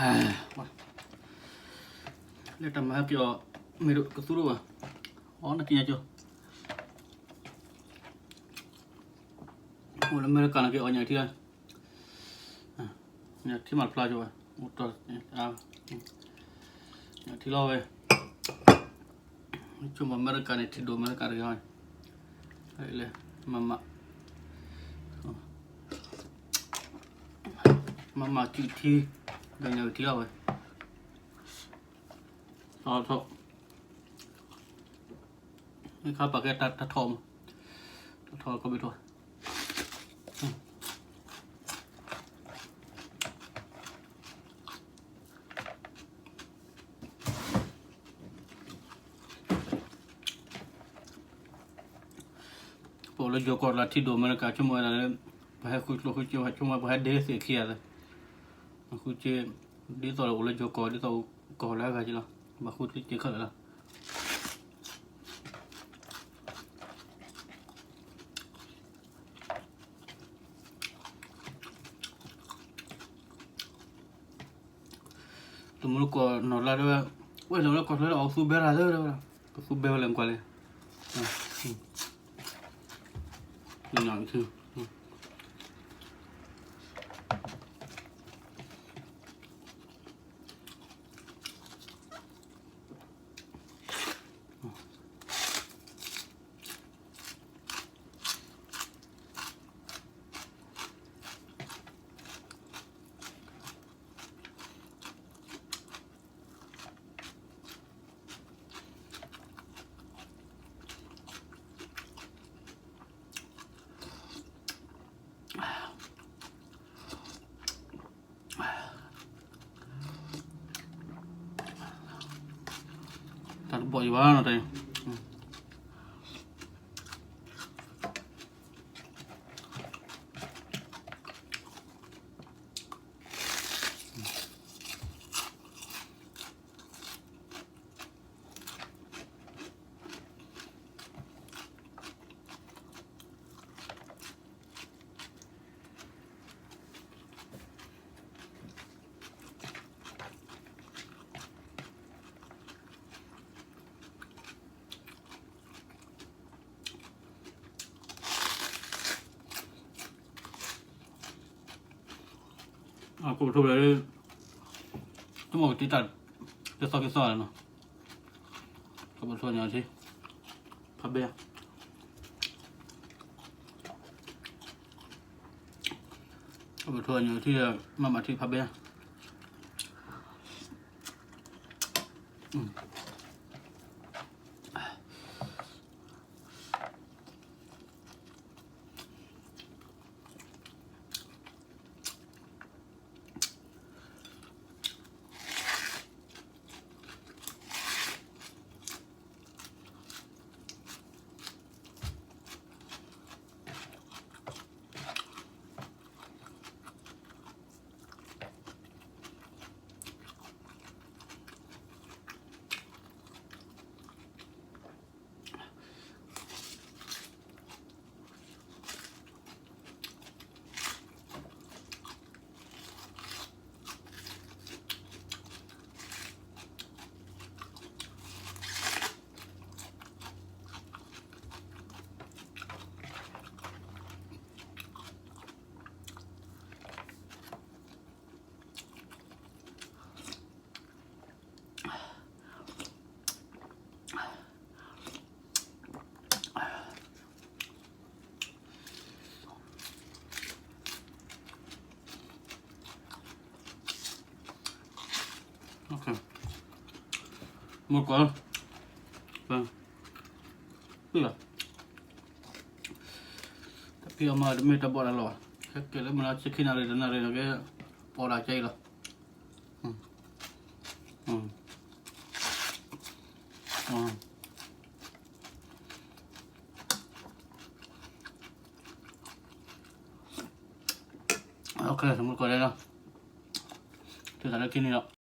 လၢတၢ်မၤဟဲက့ၤအီၤ မ့ၢ်ကသူတအိၣ်ဘၣ်, အီနက့ၤညါကၠိ, အိၣ်လၢအမဲရကၤန့ၣ်က့ၤအီၤညၣ်ထံလီၤ, ညၣ်ထံမၤတဖျါကၠိဘၣ်, အိၣ်တီ, ညၣ်ထံလီၤဝဲ, ဆိကမိၣ်အမဲရကၤန့ၣ် ထံဒိၣ်အမဲရကၤတဂၤ, လၢ, မၤမၤ, မၤမၤစုထံ, ဒီးညၣ်ထံလီၤဝဲ, ထီၣ်ထီၣ်, မ့ၢ်ခါပာ်ကဲတၢ်ထီၣ်မး, တၢ်ထီၣ်ကီၢ်ဘ့ၣ်ထီၣ်, ပအိၣ်လၢယိၤကီၢ်လၢထံဒိၣ်အမဲရကၤ ဆိကမိၣ်ဝဲဒၣ်လၢ ပဟဲဃုကျိဃုစ့ ဆိကမိၣ်ပဟဲဒ့သ့ၣ်ခံဂၤလၢ, ဃုစ့, ဒ်သိးအိၣ်လၢယိၤကီၢ် ဒ်သိးကီၢ်လၢအဂၤက့ၤလီၤ, ဘၣ်ဃုကျိစ့ခဲလၢာ်လီၤ. တမူတကိးနီၢ်လါတဲဝဲ, ဝဲလီၤလၢကီၢ်ချၢလၢအီၤကသူဘဲရၤသၢတဲဝဲ, ကသူဘဲဝဲလဲၣ်ကွၢ်လဲၣ်, တၢ်တဘီၣ်ယဘၣ်နီၤတၢ်အံၤ.အကိးပထိဘၣ်လၢ တမ့ၢ်ကတံာ်တာ် ကသီကသီနီၤ, ကပထိညါထံ ဖးဘဲ, ကပထိညါထံ မၤမၤထံဖးဘဲ. မုၢ်ကီၢ်, တၢ်ဖံးအီၣ်မၤတမ့ၢ်တၢ်ဘီၣ်တၢ်လီၢ်ဘၣ်, ဟဲက့ၤလၢမုၢ်လၢဆံခံနၣ်ရံၣ်တနၣ်ရံၣ်န့ၣ်က့ ပီၣ်ဒၣ်ကဲအံၤလီၤ. မုၢ်ကီၢ်လီၤ, တုၤသးလၢခံန့ၣ်လီၤ.